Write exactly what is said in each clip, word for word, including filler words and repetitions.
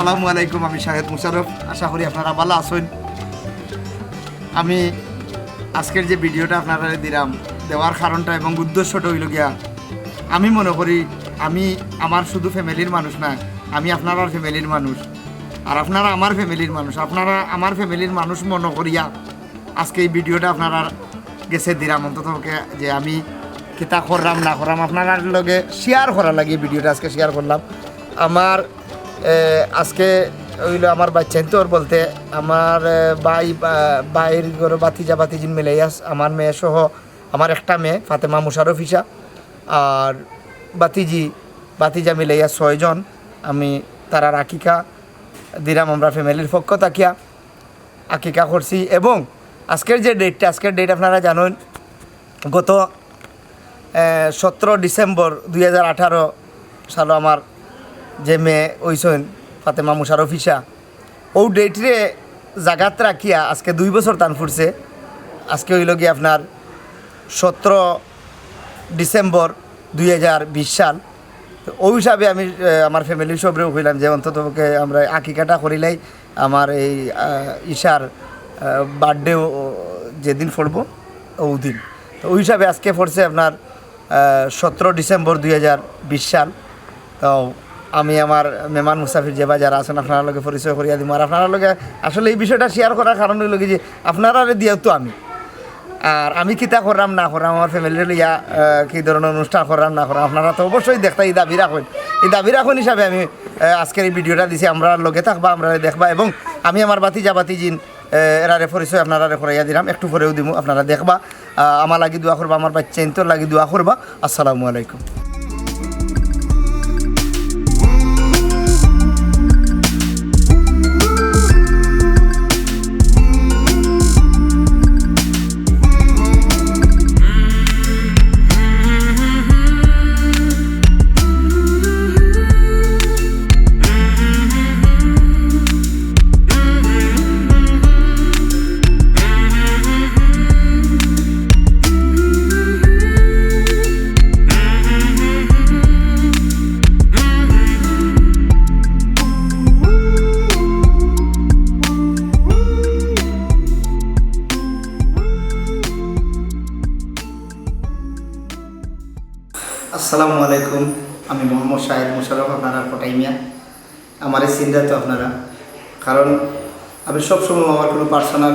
আসসালামু আলাইকুম, আমি শাহেদ মুশাররফ। আশা করি আপনারা ভালা আছইন। আমি আজকের যে ভিডিওটা আপনারারে দিলাম, দেওয়ার কারণটা এবং উদ্দেশ্যটা অইলো গিয়া, আমি মনে করি আমি আমার শুধু ফ্যামিলির মানুষ না, আমি আপনারার ফ্যামিলির মানুষ, আর আপনারা আমার ফ্যামিলির মানুষ। আপনারা আমার ফ্যামিলির মানুষ মনে করিয়া আজকে এই ভিডিওটা আপনারার গেছে দিলাম, অন্তত পক্ষে যে আমি কিতা করলাম না করলাম আপনারার লগে শেয়ার করার লাগি ভিডিওটা আজকে শেয়ার করলাম। আমার এ, আজকে অইলো আমার বাচ্চাইন্তর বলতে আমার এ, ভাই বা- ভাইর ঘরো ভাতিজা ভাতিজিন মিলাইয়া আমার মেয়ে সহ আমার একটা মেয়ে ফাতেমা মুশাররফ ইশা, আর ভাতিজি ভাতিজা মিলাইয়া ছয়জন। আমি তারার আকিকা দিলাম আমরা ফ্যামিলির পক্ষ থাকিয়া আকিকা করছি। এবং আজকের যে ডেটটা, আজকের ডেট আপনারা জানইন, গত এ, সতেরো ডিসেম্বর দুই হাজার আঠারো সালো আমার যে মেয়ে অইছইন ফাতেমা মুশাররফ ইশা, অউ ডেটরে জাগাত রাখিয়া আজকে দুই বছর তান ফুরছে। আজকে অইলো গিয়া আপনার সতেরো ডিসেম্বর দুই হাজার বিশ সাল। তো অউ হিসাবে আমি এ, আমার ফ্যামিলির সবরেও কইলাম যে অন্তত পক্ষে আমরা আকিকাটা করিলাই আমার এই এ, ইশার বার্থডে যেদিন পড়বো অউ দিন। তো অউ হিসাবে আজকে পড়ছে আপনার সতেরো ডিসেম্বর দুই হাজার বিশ সাল। তো আমি আমার মেহমান মুসাফির যেবা যারা আছইন আপনারার লগে পরিচয় করিয়া দিমু। আর আপনারার লগে আসলে এই বিষয়টা শেয়ার করার কারণ অইলো কি যে আপনারারে দিয়াউ তো আমি, আর আমি কিতা করলাম না করলাম, আমার ফ্যামিলিরে লইয়া আহ, কি ধরনের অনুষ্ঠান করলাম না করলাম, আপনারা তো অবশ্যই দেখতা, ই দাবি রাখইন। ই দাবি রাখইন হিসাবে আমি আহ, আজকের এই ভিডিওটা দিছি। আমরার লগে থাকবা, আমরারে দেখবা, এবং আমি আমার ভাতিজা ভাতিজিন আহ, এরারে পরিচয় আপনারারে করাইয়া দিলাম, একটু পরেউ দিমু, আপনারা দেখবা। আহ, আমার লাগি দোয়া করবা, আমার বাচ্চাইন্তর লাগি দোয়া করবা। আসসালামু আলাইকুম। আসসালামু আলাইকুম, আমি মোহাম্মদ শাহেদ মুশাররফ, আপনারার কটাই মিয়া। আমারে চিনরা তো আপনারা, কারণ আমি সবসময় আমার কোনো পার্সোনাল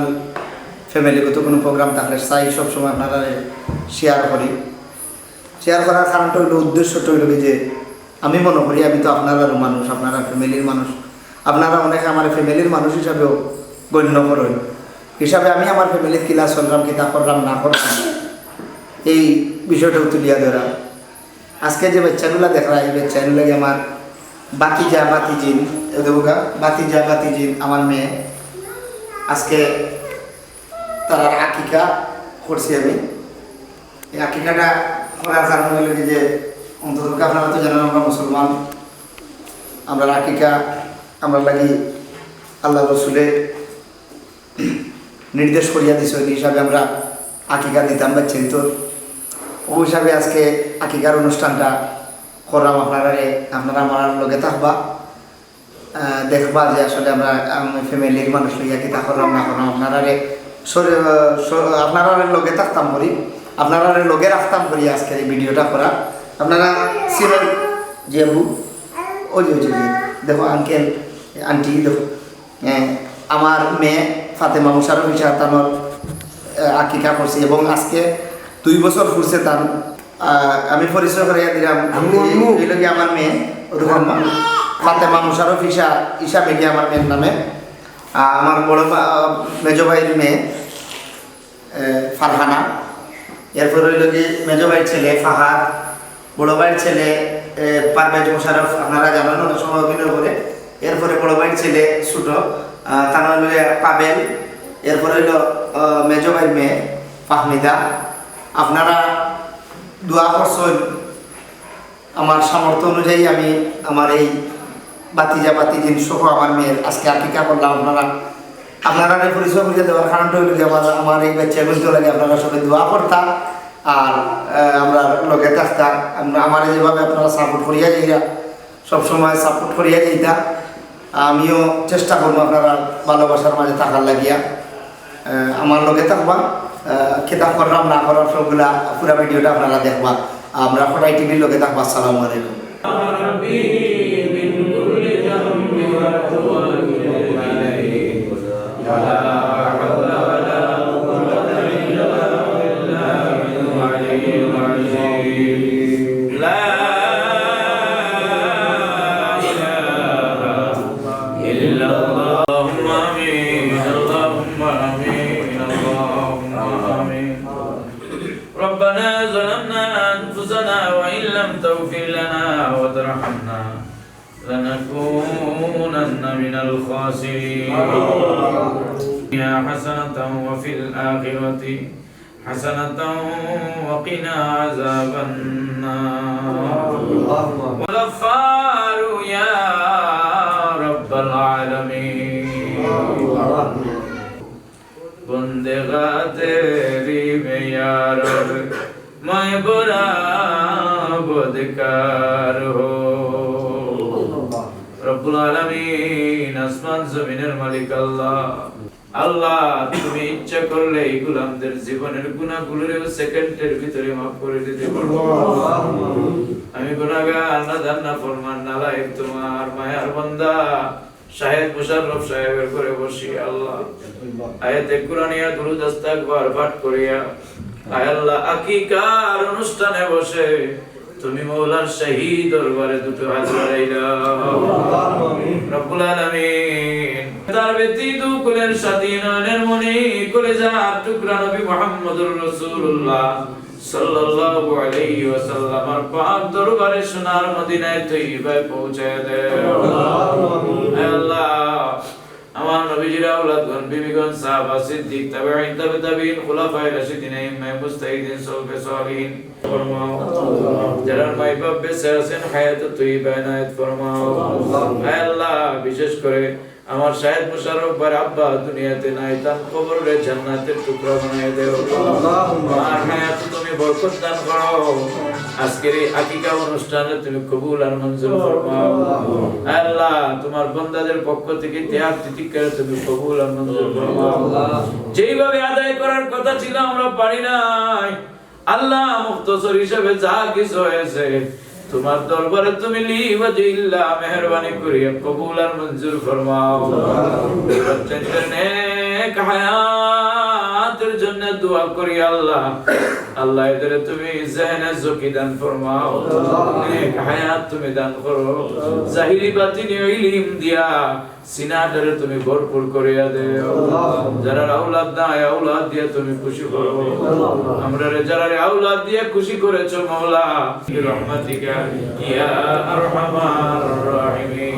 ফ্যামিলিগত কোনো প্রোগ্রাম থাকলে চাই সবসময় আপনারারে শেয়ার করি। শেয়ার করার কারণটা অইলো, উদ্দেশ্যটা অইলো কি যে আমি মনে করি আমি তো আপনারারও মানুষ, আপনারার ফ্যামিলির মানুষ, আপনারা অনেকে আমার ফ্যামিলির মানুষ হিসাবেও গণ্য করইন। হিসাবে আমি আমার ফ্যামিলির কিলা চললাম, কিতা করলাম না করলাম, এই বিষয়টাও তুলিয়া ধরা। আজকে যে বাচ্চাগুলা দেখরা, এই বাচ্চাগুলা কি আমার ভাতিজা ভাতিজিন, এ দেখো গা, ভাতিজা ভাতিজিন আমার মেয়ে। আজকে তারার আকিকা করছি আমি। এই আকিকাটা করার কারণ অইলো কি যে অন্তত আপনারা তো জানেন আমরা মুসলমান, আমরা আকিকা আমরা লাগি আল্লাহ রসুলে নির্দেশ করিয়া দিছে, ওই হিসাবে আমরা আকিকা দিতাম বাচ্চাইন্তর। অউ হিসাবে আজকে আকিকার অনুষ্ঠানটা করলাম আপনারারে, আপনারা আমার লগে থাকবা, আহ, দেখবা যে আসলে আমরা, আমি ফ্যামিলির মানুষ লইয়া কিতা করলাম না করলাম, আপনারারে সরে-, আহ, স-, আপনারারে লগে থাকতাম করি, আপনারারে লগে রাখতাম করি আজকের এই ভিডিওটা করা। আপনারা চিনইন যে আবু, ওই যে, ওই যে, ওই যে, দেখো আঙ্কেল, আন্টি, দেখো, এ, আমার মেয়ে ফাতেমা মুশাররফ ইশা তানর, এ, আকিকা করছি এবং আজকে দুই বছর ফুরছে তান। আ, আমি পরিচয় করাইয়া দিলাম, আম্মু, এই, আম্মু। এই লগে আমার মেয়ে, ওরকম আম্মু। ফাতেমা মুশাররফ ইশা, ইশা মিডিয়া আমার মেয়ের নামে। আ, আমার বড় ভা-, মেজো ভাইর মেয়ে, এ, ফারহানা, এরপরে অইলো কি মেজো ভাইর ছেলে ফাহাদ, বড় ভাইর ছেলে, এ, পারভেজ মোশাররফ, আপনারা জানেন অনেক সময় অভিনয় করে। এরপরে বড় ভাইর ছেলে ছোট, আ, তার নাম অইলো পাবেল। এরপরে অইলো, আ, মেজো ভাইর মেয়ে ফাহমিদা। আপনারা দোয়া করছইন, আমার সামর্থ্য অনুযায়ী আমি আমার এই ভাতিজা ভাতিজিন সহ আমার মেয়ের আজকে আকিকা করলাম। আপনারা, আপনারারে পরিচয় করিয়া দেওয়ার কারণটা অইলো যে আমার, আমার এই বাচ্চাগুইন্তর লাগি আপনারা সবে দোয়া করতা, আর, আহ, আমরার লগে থাকতা। আমরা, আমারে যেভাবে আপনারা সাপোর্ট করিয়া যাইরা, সবসময় সাপোর্ট করিয়া যাইতা, আমিও চেষ্টা করমু আপনারার ভালোবাসার মাঝে থাকার লাগিয়া। আহ, আমার লগে থাকবা, আহ, কিতা করলাম না করলাম সবগুলা পুরা ভিডিওটা আপনারা দেখবা। আমরা খোদাই টিভির লগে থাকবা। আসসালামু আলাইকুম। اللهم آمين، اللهم آمين، اللهم آمين. ربنا ظلمنا أنفسنا وإن لم تغفر لنا وترحمنا لنكونن من الخاسرين. حسنة وفي الآخرة حسنة وقنا عذاب النار. غفار يا رب العالمين. بندگاں تیری میں یا رب، میں برا بدکار ہوں۔ রব্বুল আলামিন, আসমান জমিনের মালিক আল্লাহ। আল্লাহ, তুমি ইচ্ছা করলে এই গোলামদের জীবনের গুনাহগুলোরেও সেকেন্ডের ভিতরে মাফ করে দিতে পারো। আমি গুনাহগার, নাদান, নাফরমান, নালায়েক, তোমার মায়ার বান্দা শাহেদ মুশাররফ সাহেবের ঘরে বসি, আল্লাহ, আয়াতে কুরআনিয়া দুরুদ ইস্তেগফার পাঠ করিয়া, আয় আল্লাহ, আকিকার অনুষ্ঠানে বসে তুমি মওলার শাহী দরবারে দুটো হাত বাড়াইলাম। রব্বুল আলামিন, তার ব্যথিত কুলের সাথী, নয়নের মণি, কলিজার টুকরা নবী মুহাম্মদুর রাসূলুল্লাহ সাল্লাল্লাহু আলাইহি ওয়াসাল্লামর পাক দরবারে সোনার মদিনায় তৈয়বায় পৌঁছায় দেও। আয় আল্লাহ, আমার নবীজির আওলাদগণ, বিবিগণ, সাহাবা, সিদ্দিক, তাবেঈন, তাবে তাবেঈন, খুলাফায়ে রাশিদিন, আইম্মায়ে মুজতাহিদিন, সলফে সালিহিন ফরমাও। যারার মাই বাপ বেঁচে আছেন, হায়াতে তৈয়বা এনায়েত ফরমাও। আয় আল্লাহ, বিশেষ করে আমার শাহেদ মুশাররফ ভাইর আব্বা দুনিয়াতে নাই, তান কবররে জান্নাতের টুকরা বানায় দেও। আমার হায়াতে তুমি বরকত দান করো। আজকের এই আকিকা অনুষ্ঠানে তুমি কবুল আর মঞ্জুর ফরমাও। আয় আল্লাহ, তোমার বান্দাদের পক্ষ থেকে ত্যাগ তিতিক্ষারে তুমি কবুল আর মঞ্জুর ফরমাও। যেইভাবে আদায় করার কথা ছিল, আমরা পারি নাই। আল্লাহ, মুখতসর হিসাবে যা কিছু হয়েছে, তোমার দরবারে তুমি লিওয়াজিহিল্লাহ মেহেরবানি করিয়া কবুল আর মঞ্জুর ফরমাও। বাচ্চাদের নেক হায়াতের জন্য দোয়া করি আল্লাহ। আল্লাহ, এদের তুমি জেহেনে জকি দান ফরমাও, নেক হায়াত তুমি দান করো, জাহিরি বাতিনি ইলিম দিয়া সিনাটারে তুমি ভরপুর করিয়া দেও। যারার আওলাদ নাই, আওলাদ দিয়া তুমি খুশি করো। আমরারে যারারে আওলাদ দিয়া খুশি করেছো মওলা, বিরহমাতিকা ইয়া আরহামার রাহিমিন।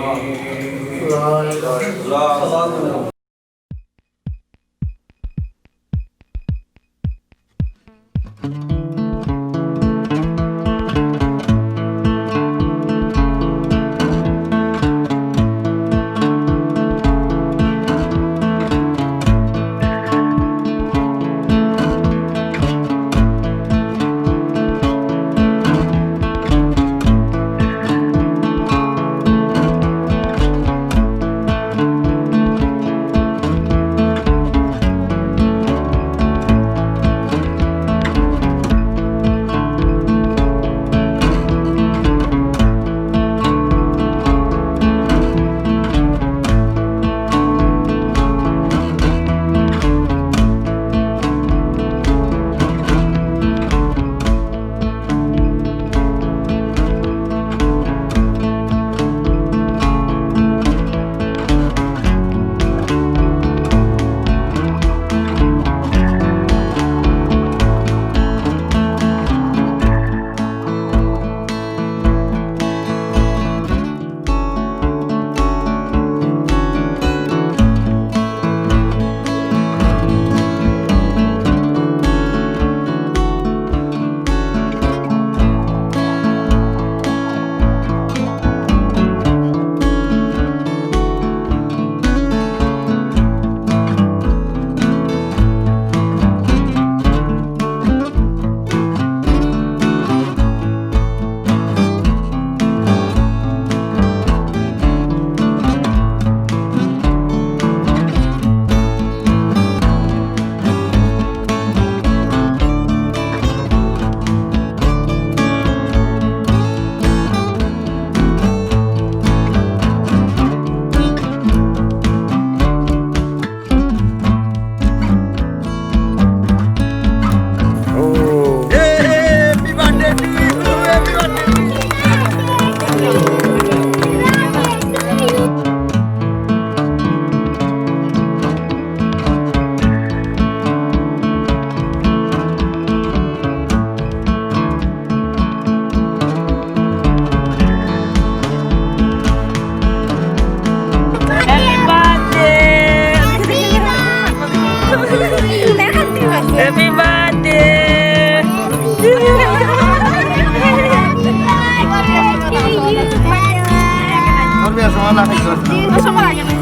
জি, সময় লাগে না।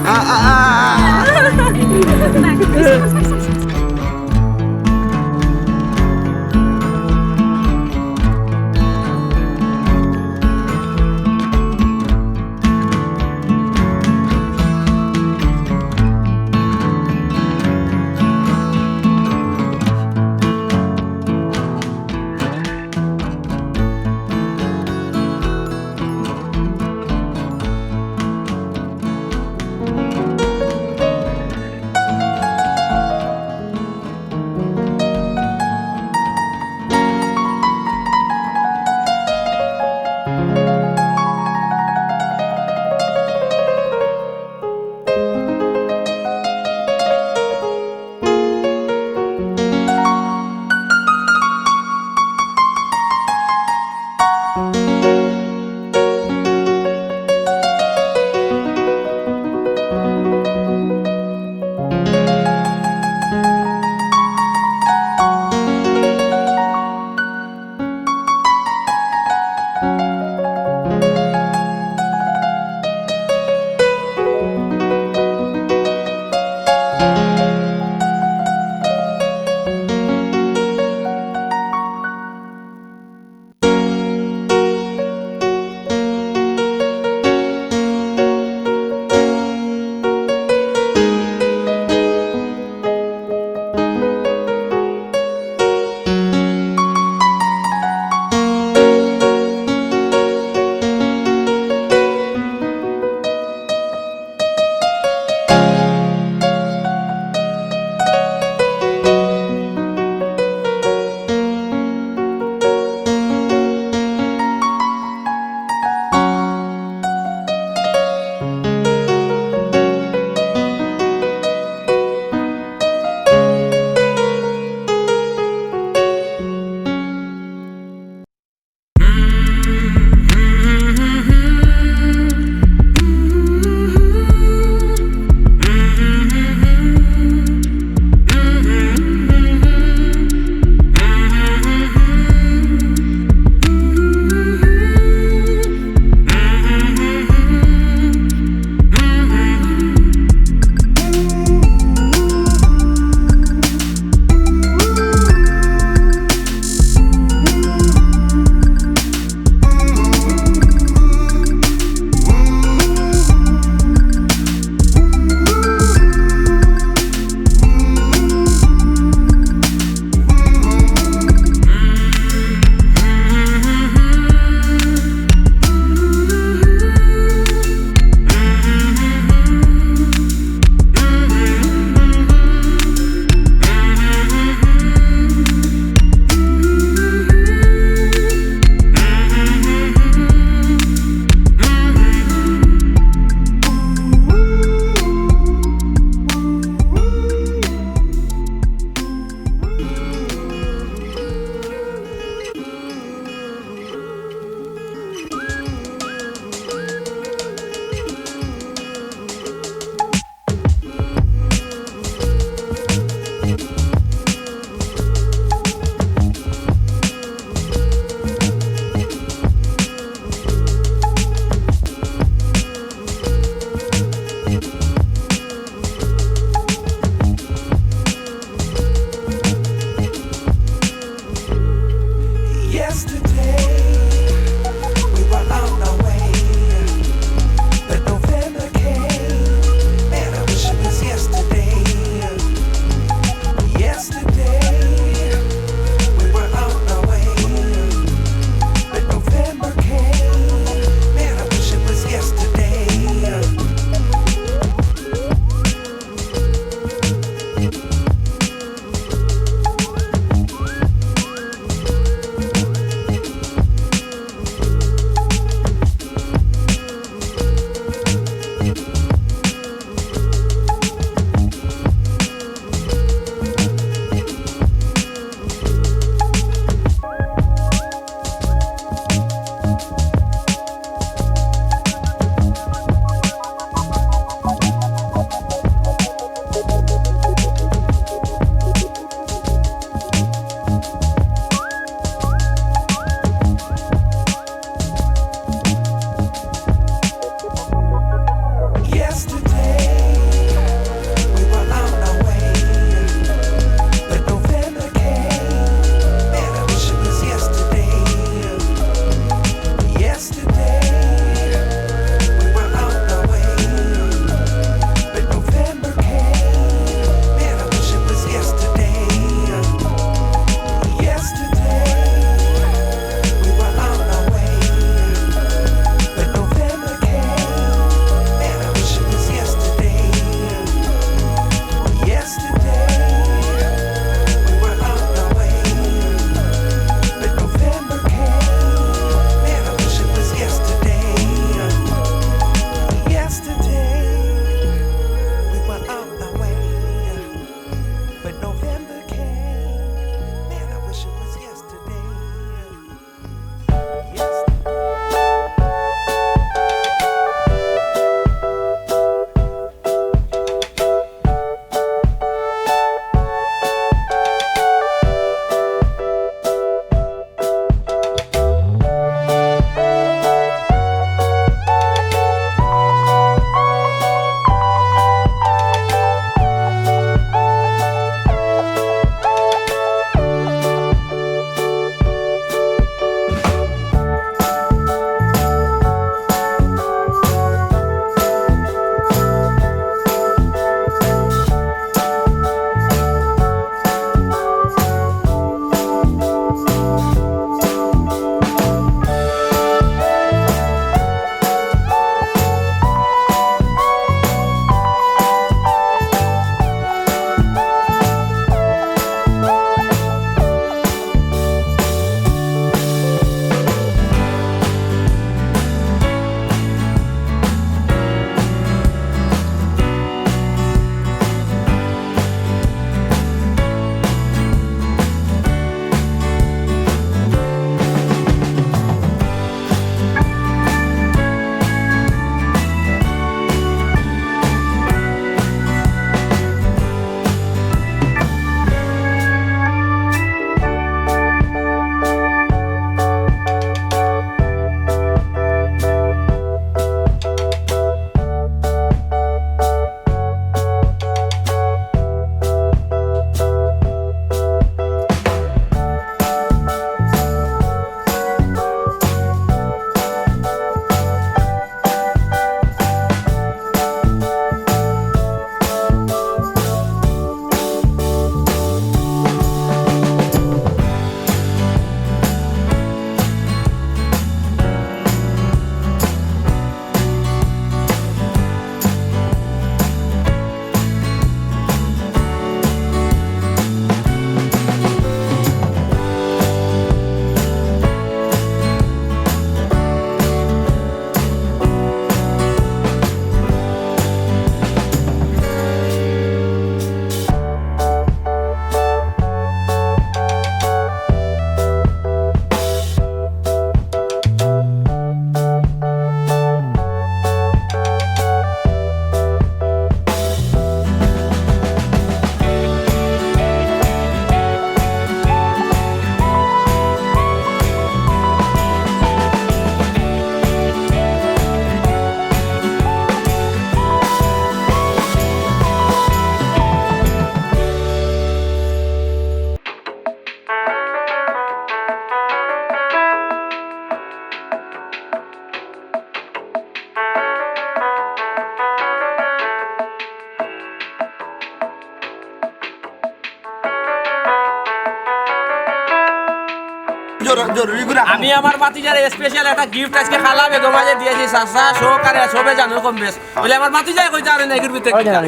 জরু-, জরুরি করে আমি আমার ভাতিজার স্পেশাল একটা গিফট আজকে খালা বেগম আজে দিয়েছি, চাচা সহকারে সবে জানো কম বেশ। বলে আমার ভাতিজায় কইতে পারে না এগুর ভিতরে কিতা।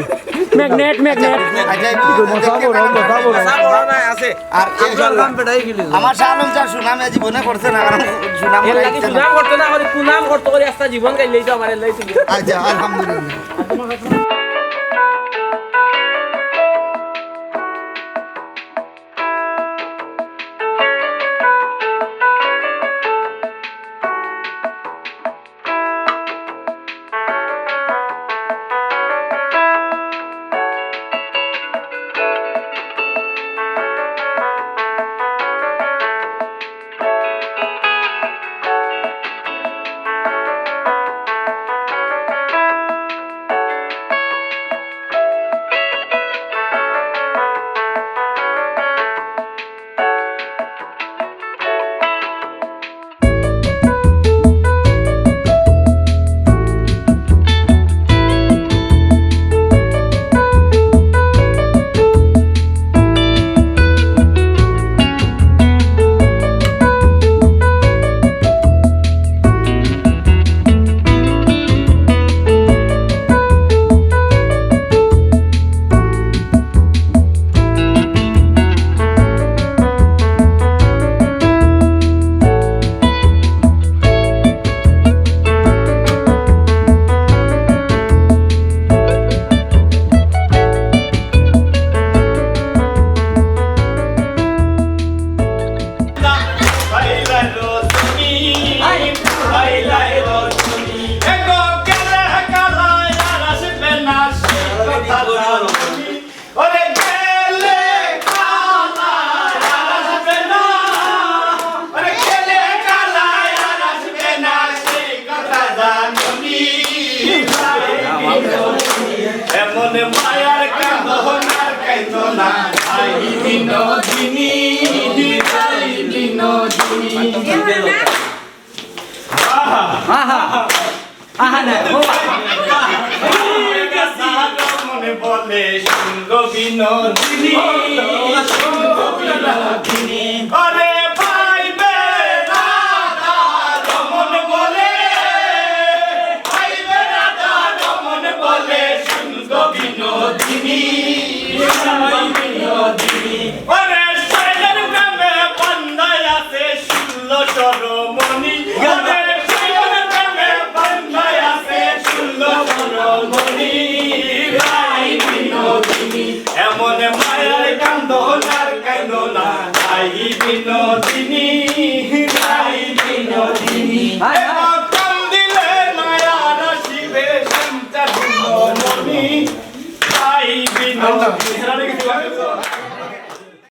Magnet, magnet. আচ্ছা, এই বড়, বড়, বড়। আছে। আর এই আসল কাম বেটাই গেলি। আমার শাহ আলম চাচা সুনামে জীবনে করছে না, কারণ সুনাম এর লাগি সুনাম করতে না করি, কুনাম করতে করি, আস্তা জীবন গাইলেই তো আমার এলাই তুমি। আচ্ছা, আলহামদুলিল্লাহ। এমন মায়ার কান্দন আর কান্দো না, আই বিনোদিনী, আই বিনোদিনী। আহা। আহা। আহা না, ও বাবা। মনে বলে শুনগো বিনোদিনী, শুনগো বিনোদিনী। আরে ভাই বেরাদার মন বলে, ভাই বেরাদার মন বলে, শুনগো বিনোদিনী, শুনগো বিনোদিনী। ওরে শৈলের প্রেমে বান্ধাই আছে ষোলো সরমণি। ওরে শৈলের প্রেমে বান্ধাই আছে ষোলো সরমণি। ভাই বিনোদিনী, এমন মায়ার কান্দন আর কান্দো না। ভাই বিনোদিনী, ভাই বিনোদিনী। এমন কান্দিলে মায়ার আসিবে সন্তান মনি। ভাই বিনোদিনী।